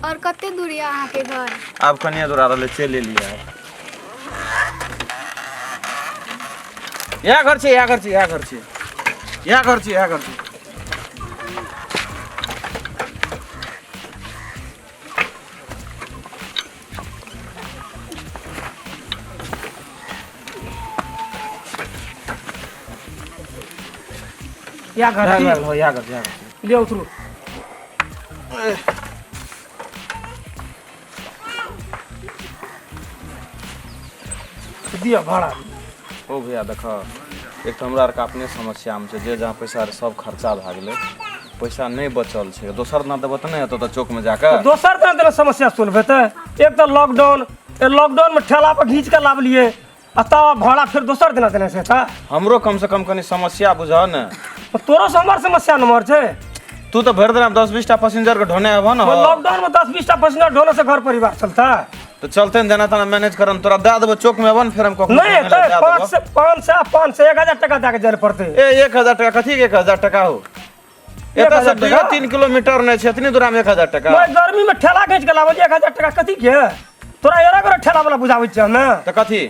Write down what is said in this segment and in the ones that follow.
और कते दूर यऽ अहाँके घर? आब कनिए दूर आ रहलै, चलि एलियै आब। इएह घर छै, इएह घर छै, इएह घर छै, इएह घर छै, इएह घर छै। या घर इएह छी। घर, इएह घर, इएह घर। लिअ उतरू। दिअ भाड़ा। ओ भैया देख, एक तऽ हमरा आरके अपने समस्यामे छै जे जहाँ पैसा आर सब खर्चा भए गेलै, पैसा नहि बचल छै। दोसर दिना देबऽ तऽ नहि हेतौ तऽ चौकमे जाकऽ दोसर दिना देना समस्या सुनबै तऽ एक तऽ लॉकडाउन, लॉकडाउनमे ठेला पर घीच कऽ लाबलियै आ तब भाड़ा फेर दोसर दिना देने छै तऽ हमरो कमसँ कम कनि समस्या बुझह ने। तोरो से हमर समस्या नम्बर छै। तू तऽ भरि दिना 10-20 टा पैसेंजर के ढोने हेबह ने। लॉकडाउन में 10-20 टा पैसेंजर ढोने से घर परिवार चलता? तऽ चलते ने, जेना तेना मैनेज करम, तोरा दए देबो, चौक में अबह ने फेर हम कखनो नहीं ढोने लए तऽ दए देबो। 500, 500, 500, 1000 टका दए के जाय पड़तै। ए, 1000 टका कथी के 1000 टका हो? एक एतऽ से हजार दुइयो टका? 3 किलोमीटर नहि छै, एतनी दूरा में 1000 टका? मैं गर्मी में ठेला घींच के लाबै छी, 1000 टका कथी के? तोरा एरा गोरा ठेला वाला बुझाबै छियै हमे? तऽ कथी?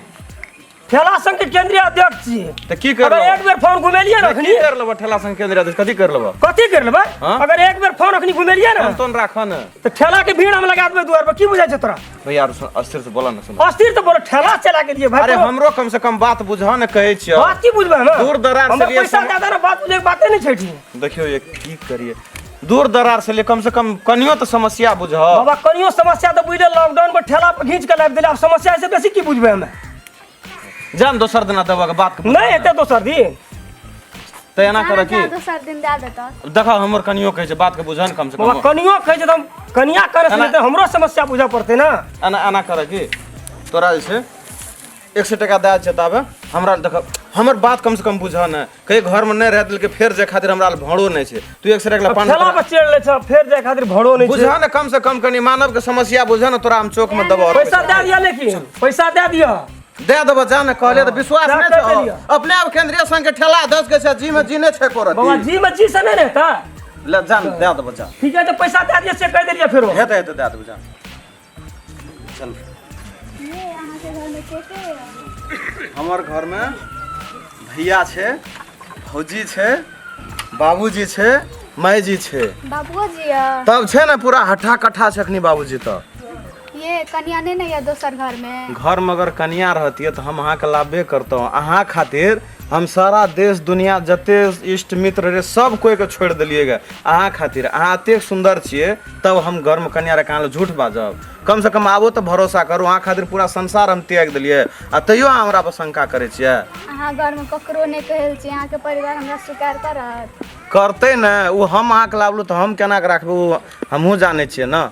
ठेला संघ के केंद्रीय अध्यक्ष छियै। तऽ की कर अगर लेबऽ? एक बेर फोन घुमेलियै ने की अखनी कर लेबऽ ठेला संघ केंद्रीय अध्यक्ष, कथी कर लेबऽ? कथी कर लेबै? हाँ? अगर एक बेर फोन अखनी घुमेलियै ने फोन तोन राखऽ ने। तऽ ठेला के भीड़ हम लगा देबै दुआर पर। की बुझाइ छै तोरा? भैया सुन, अस्थिर से बोला ना, सुन। अस्थिर तऽ बोलो, ठेला चला के लिए भाई। अरे हमरो कम से कम बात बुझह ने, कहै छियौ। बात की बुझबै हम? दूर दराज से हमर लिए पैसा ज्यादा ना, बात बुझे के बाते नहीं छै ठीक। देखियौ ये की करिए, दूर दराज से लिए कम से कम कनियो तऽ समस्या बुझह। बाबा कनियो समस्या तऽ बुझले, लॉकडाउन पर ठेला पर घींच के लाबि देले, आब समस्या से बेसी की बुझबै हमे? जान दोसर दिना देबऽ के बात के। नहीं हेतै दोसर दिन। तऽ एना कर की दोसर दिन दए देतऽ। देखऽ हमर कनियो कहै छै, बात के बुझह ने कम से बाबा कम। कनियो कहै छै तऽ हम कनिया करे से तऽ हमरो समस्या बुझऽ पड़तै ने। एना एना कर की तोरा जे छै 100 टका दए छै ताबे हमरा देख, हमर बात कम से कम बुझह ने। कहीं घरमे नहि रह देलकै, फेर जाय खातिर हमरा लग भाड़ो नहि छै। तू 100 टका पाँच ठेला पर चढ़ लै छ, फेर जाय खातिर भाड़ो नहि छै। बुझह ने कम से कम कनि मानव के समस्या बुझह ने। तोरा हम चौक में देबऽ। पैसा दए दिअ, लेकिन पैसा दए दिअ। दे देबऽ, जा ने, कहलियै तऽ विश्वास जा नहि कहि छौ? देलियै। अपने आप केंद्रीय संघ के ठेला दस के छै, जी में जी नहि छै एको रत्ती। बाबा जी में जी से नहि रहता। ले जा ने, दे देबऽ जा। ठीक है, तऽ पैसा दए दिअ से कहि देलियै फेरो। हेतै हेतै, दे देबऽ जा, चल। ये अहाँके घरमे के के यऽ? हमर घरमे भैया छै, भौजी छै, बाबूजी छै, मायजी छै। बाबुओ जी यऽ? तब छै ने, पूरा हट्ठा कट्ठा छै अखनी बाबूजी तऽ। ये कनिया नहि ने यऽ दोसर घरमे? घरमे अगर कनिया रहतियै तऽ हम अहाँके लाभे करतहुँ। अहाँ खातिर हम सारा देश दुनिया जते इष्ट मित्र रहे सब कोइके छोड़ि देलियै गे अहाँ खातिर। अहाँ एतेक सुन्दर छियै तब हम घरमे कनिया रखा लए झूठ बाजब? कम से कम आबो तऽ भरोसा करू। अहाँ खातिर पूरा संसार हम त्यागि देलियै आ तैयो अहाँ हमरा पर शंका करै छियै। अहाँ घरमे ककरो नहि कहल छी, अहाँके परिवार हमरा स्वीकार करत? करतै ने ओ। हम अहाँके लाबलहुँ तऽ हम केना कऽ राखबै ओ हमहूँ जानै छियै ने।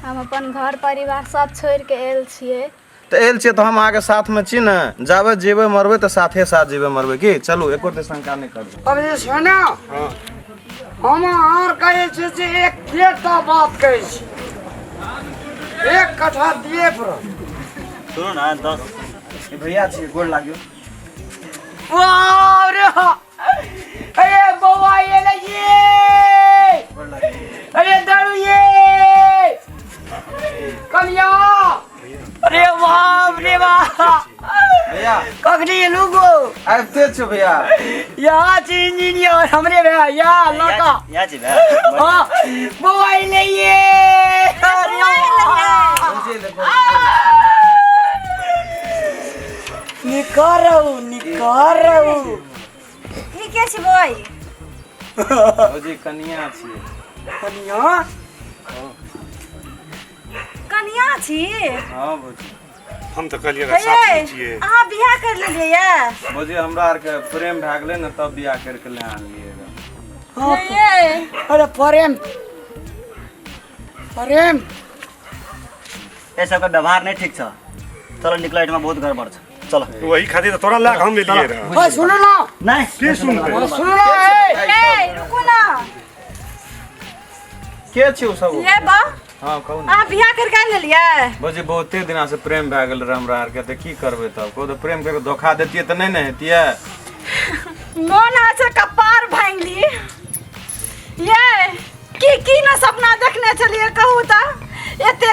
हम अपन घर परिवार सब छोड़िके आयल छियै। तऽ आयल छियै तऽ हम अहाँके साथमे छी ने, जाबे जेबै मरबै तऽ साथे साथ जेबै मरबै की। चलू, एको रत्ती शंका नहि करू। अब जे छै ने, हम अहाँ कहै छी जे एकेटा बात कहै छी, एक कट्ठा दिए पड़त। सुनू ने 10 भैया छी, गोर लागियो। बाप रे, अरे बौआ ये ले ये, अरे दारू ये कनिया, अरे बाप रे बाप। भैया कखनी एलू गो? आबिते छौ भैया। यहाँ छी इंजीनियर हमरे भैया, यहाँ लड़का। यहाँ छी भैया। हाँ बौआ ये ये, अरे निकरू निकरू। ई के छी बौआ? भौजी कनिया छियै। कनिया? कनिया छी? हाँ भौजी। हम तऽ कहलियै हे साथी छियै। अहाँ बियाह कर लेलियै ये? भौजी हमरा आरके प्रेम भए गेलै ने तब बियाह करके ले आनलियै। हाँ, ये अरे प्रेम प्रेम ए सबके व्यवहार नहीं ठीक छ, चलो निकलो, एहिठमा बहुत गड़बड़ छ, चलो। वही खातिर तऽ तोरा लए कऽ हम एलियै रहए। ओए सुनू ना। नहीं के सुनतै? ओए सुनू ना, ए ए रुकू ना। के छी ओ सब? ये बा। हाँ कहू ने। अहाँ बियाह करके आनि लेलियै? भौजी बहुते दिना से प्रेम भए गेल रहै हमरा आरके तऽ की करबै तब? कहू तऽ, प्रेम करके धोखा देतियै तऽ नहि ने हेतियै? मोन होइ छै कपार भाङि ली। ये की की न सपना देखने छलियै कहू तऽ, एते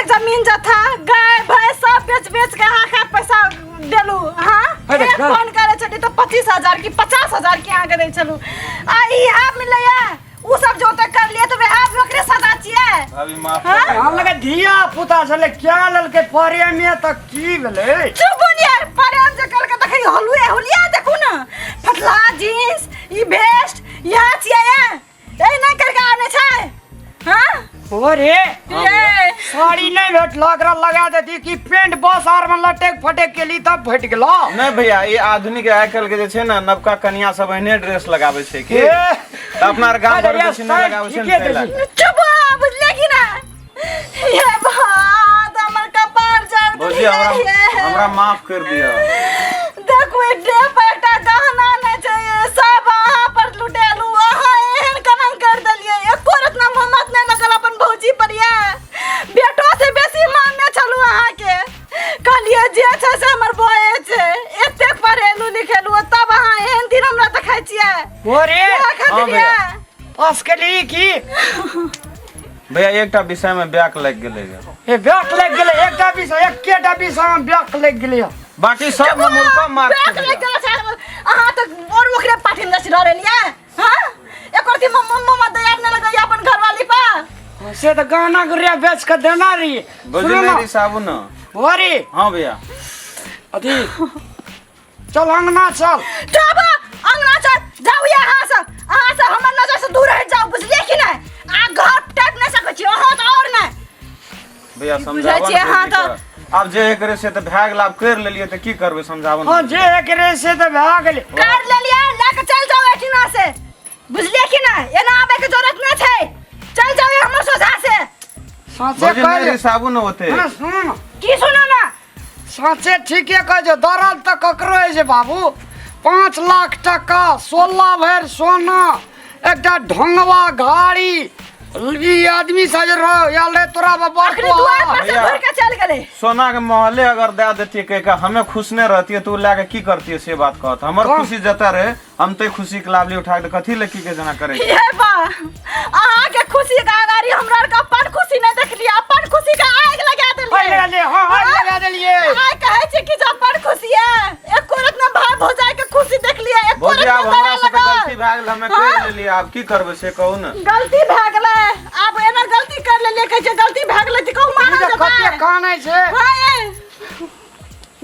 बेच के अहाँ के पैसा देलू हाँ अरे एक का- फोन करे छली तो 25,000 की 50,000 की अहाँके दै छलू आ इएह मिलैया उ सब जो तक कर लिए तो वएह ओकरे सदा छियै भाभी माफ हाँ? हम लगे धिया पुता छलै क्या लेलकै प्रेमे तऽ की भेलै चुप बोलिए प्रेम जे करके देखै हलुए हुलिया देखू ना फटला जींस ई वेस्ट यहाँ छियै ये ए नहि करके आने छै हाँ ओ रे ये साड़ी नहि भेटल एकरा लगा देती कि पेंट बस आर में लटक फटक केली तब फटि गेलो नहि भैया ई आधुनिक आइ काल्हि के जे छै ने नवका कनिया सब एहने ड्रेस लगाबै छै की ए, तऽ अपना आर गाम अरे घर बेसी नहि साइड लगाबै छै ने ठीके ताहि लए दै कऽ। चुप हो, बुझलियै कि ना ये बात हमर कपार जड़ भौजी हमरा हमरा माफ कर दिअ देखू ई देह पर एकटा गहना नहि छै सब अहाँ पर लुटेलू अहाँ एहन केना कर देलियै एको रत्ना मोहम्मद नहि लगल अपन भौजी पर ये बेटो से बेसी मानने छलू अहाँके कहलियै जे छै से हमर बॉय छै एतेक पढ़ेलू लिखेलू तब अहाँ एहन दिन हमरा देखै छियै ओ रे इएह खातिर हाँ भैया। ये पास केली की भैया एकटा विषय में बैक लागि गेलै ए बैक लागि गेलै एकटा विषय एकेटा विषय में बैक लागि गेलै बाकी सब में मुल्का मार्क बैक लागि गेल छै अहाँ तऽ और ओकरे पाठी में डर एलियै हाँ एको रति मम्मा दया नहि लगैया अपन घरवाली पर से तऽ गहना गुड़िया बेच के देना रही बुझली नहीं साबु न अरे हाँ भैया अथी चल अंगना चल जाब अंगना चल जाउ यहाँ से अहाँ से हमर नजर से दूर हट जाउ बुझलियै कि नहि आ घर टट नहि सकै छी अहाँ तऽ और नहि भैया बुझै समझाबो छियै अहाँ तऽ। आब जे करे से तऽ भए गेल आब कर लेलियै तऽ की करबै समझाबो हाँ जे करे से तऽ भए गेलै कर लेलियै लए के चल जाउ एहिठिना से बुझलियै कि नहि एना आबै के जरूरत नहि छै चल जाउ हमर सोझा से साँचे भौजी कह नहीं साबुन होते सुन सुन की सुनो ना साँचे ठीके कहै छै दर्द तऽ ककरो होइ छै बाबू 5 लाख टका 16 भरि सोना एकटा ढोंगवा गाड़ी ई आदमी सब जे रह आयल रहे तोरा पर अखनी दुआर पर से भैया। घुर के चल गेलै सोना के महले अगर दे देतियै कह के हमें खुश नहीं रहतियै तो उ लए के की करतियै से बात कहत हमर कौन? खुशी जतऽ रहे हम ते खुशी के लाभली उठा के कथी ले की के जना करे हे बा अहाँ के खुशी के अगाड़ी हमरा आर के अपन खुशी नहीं देखलिए अपन खुशी के आग लगा आगि देलिए लगा देलियै, हाँ, आगि लगा देलियै। आइ कहै छै कि जे अपन खुशी है एको रत्न भाई भौजाई के खुशी देखलिए एको भौजी रत्न आब हमरा दया से तऽ गलती लगल भए गेल हमे हाँ? कर लेलियै आब की करबै से कहू ने गलती भए गेलै आब एना गलती कर लेलिए कहै छै गलती भए गेलै तऽ कहू ई मानल जे जेबै कते कानै छै हाँ ये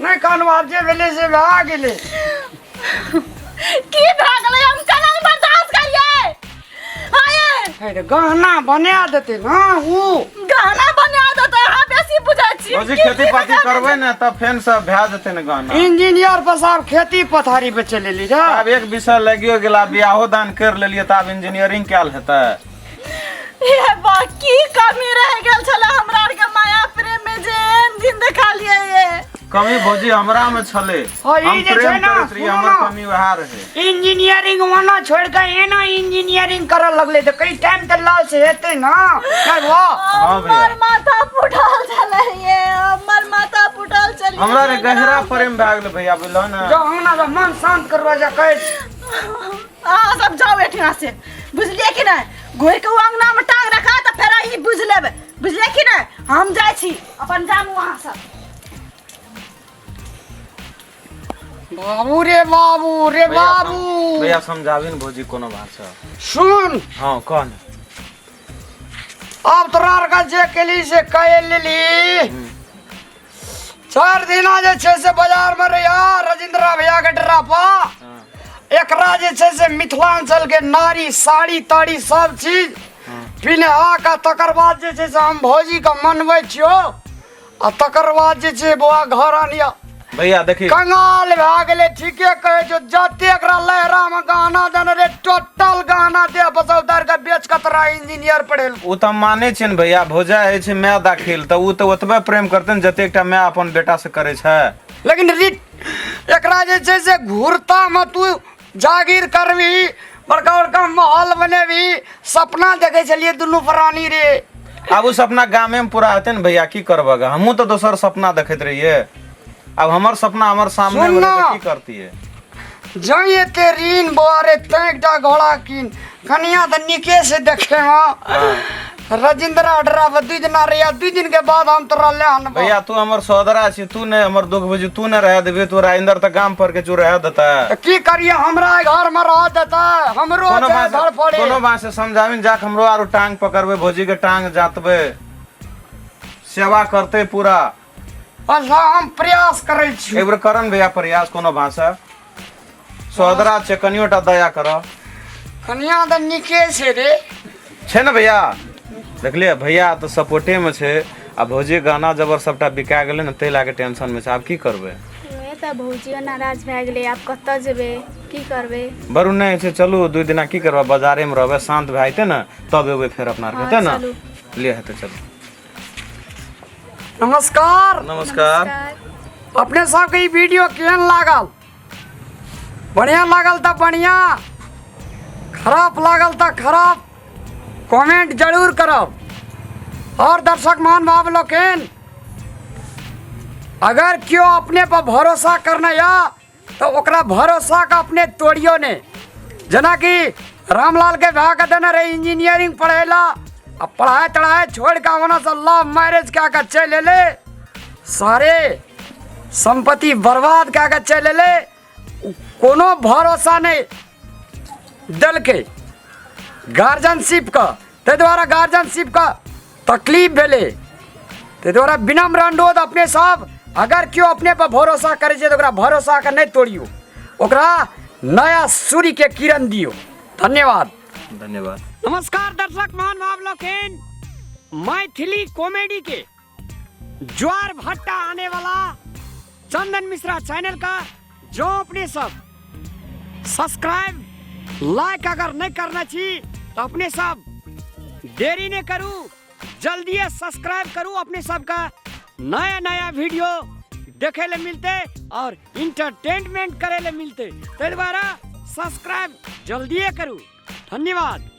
नहि कानू आब जे भेलै से भए गेलै की भए गेलै हम केना बर्दाश्त करियै हाँ ये हे रे, गहना बना देतै ने ऊ गहना बना देतै अहाँ बेसी बुझै छी भौजी की- खेती की पाती बना करबै देतै? ने तब फेन सब भए जेतै ने गहना इंजीनियर पर साहब खेती पथारी पे चलि एली जा आब एक विषय लगियो गेला बियाहो दान कर लेलियै तऽ आब इंजीनियरिंग कयल हेतै हे बा की कमी रह गेल छलै हमरा आर के माया प्रेम में जे एहन दिन देखलियै ये कमी भौजी हमरा में छलै हाँ, ई हम जे छै प्रेम ना, करैत रहियै सुनू हमर ना। कमी वएह रहै इंजीनियरिंग ओना छोड़ के एना इंजीनियरिंग करऽ लगलै तऽ कई टाइम तऽ लॉस हेतै ना नहि भऽ हाँ भैया। हमर माथा फूटल छलै ये हमर माथा फूटल छलै हमरा रे गहरा प्रेम भए गेलै भैया बुझलहो ने जो अंगना जा मन शांत करबा जा कहै छी अहाँ सब जाउ एहिठिना से बुझलियै कि नहि घुरि के ओ अंगना में टांग रखा तऽ फेर अहीं बुझि लेबै बुझलियै कि नहि हम जाइ छी अपन जामू अहाँ सब बाबू रे बाबू रे भैया बाबू भैया समझाबी ने भौजी कोनो भाषा सुन हाँ कह ने आब तोरा आरके जे केली से कह लेली 4 दिना जे छै से बाजारमे रहिया राजेंद्र भैया के डेरा पर एकरा जे छै से मिथिलांचल के नारी साड़ी ताड़ी सब चीज पिन्हा कऽ तकर बाद जे छै से हम भौजी के मनबै छियौ आ तकर बाद जे छै बौआ घर आनिया भैया देखी कंगाल भए गेलै ठीके कहै छौ जते एकरा लहरा मे गहना देने रे टोटल गहना दे बस उतार के बेच के तोरा इंजीनियर पढ़ेल ओ तऽ हम मानै छियै ने भैया भौजा होइ छै माय दाखिल तऽ ओ तऽ ओतबे प्रेम करतै ने जतेक टा माय अपन बेटा से करै छै लेकिन एकरा जे छै से घुरता मे तू जागीर करबी बड़का बड़का महल बनेबी सपना देखै छलियै दुनू प्राणी रे आब ओ सपना गामे मे पूरा हेतै ने भैया की करबऽ गे हमहूँ तऽ दोसर सपना देखैत रहियै आब हमर सपना हमर सामने सुन भेलै ना। तऽ की करतियै जँ एते ऋण बौआ रे तैं एकटा घोड़ा कीन कनिया तऽ नीके से देखे मे राजेंद्र डरा पर 2 दिना रहिया, 2 दिन के बाद हम तोरा ले आनबो। भैया तू हमर सोदरा छी, तू नहीं हमर दुख बुझी, तू नहीं रह देबे, तू राजेंद्र त गाम पर के चू रह देता। त की करिए, हमरा घर में रह देता, हमरो कोनो छै बात धड़ पड़े। कोनो बात से समझाविन जाक हमरो आरो टांग पकड़बे, भौजी के टांग जातबे, सेवा करते पूरा। अच्छा हम प्रयास करै छी। एक बेर करन भैया प्रयास, कोनो भाषा सोदरा छै, कनियो टा दया कर। कनिया तऽ नीके छै रे। छै ने भैया? देखलियै भैया तऽ सपोर्टे में छै, आ भौजी गहना जबर सबटा बिका गेलै ने, ताहि लए के टेंशन में छै। आब की करबै? उहे तऽ भौजियो नाराज भए गेलै, आब कतऽ जेबै, की करबै? बरू नहि छै, चलू 2 दिना की करबै, बाजारे में रहबै, शांत भए जेतै ने तब एबै फेर अपना आरके, हेतै ने? चलू। ले हेतै, चलू। नमस्कार। नमस्कार। अपने सबके ई वीडियो केहन लागल? बढ़िया लागल तऽ बढ़िया, खराब लागल तऽ खराब, कमेंट जरूर करब। और दर्शक महानुभाव लोकनि, अगर केओ अपने पर भरोसा करना या तो ओकरा भरोसा के अपने तोड़ियो ने। जेनाकि रामलाल के भाई के देने रहे इंजीनियरिंग पढ़ेला, आ पढ़ाए तढ़ाए छोड़ के ओना से लव मैरिज कए के चलि एलै, सारे संपत्ति बर्बाद कए के चलि एलै, कोनो भरोसा नहि देलकै गार्जियनशिप के, ताहि दुआरे गार्जियनशिप के तकलीफ भेलै। ताहि दुआरे विनम्र अनुरोध अपने सब, अगर केओ अपने पर भरोसा करै छै तऽ ओकरा भरोसा के नहि तोड़ियौ, ओकरा नया सूर्य के किरण दियौ। धन्यवाद। धन्यवाद। नमस्कार दर्शक महानुभाव लोकनि, मैथिली कॉमेडी के ज्वार भट्टा आने वाला चंदन मिश्रा चैनल का जो अपने सब सब्सक्राइब लाइक अगर नहीं करना छी तो अपने सब देरी नहीं करू, जल्दी सब्सक्राइब करू। अपने सबका नया नया वीडियो देखे ले मिलते और इंटरटेनमेंट करे ले मिलते, ताहि दुआरे सब्सक्राइब जल्दी करू। धन्यवाद।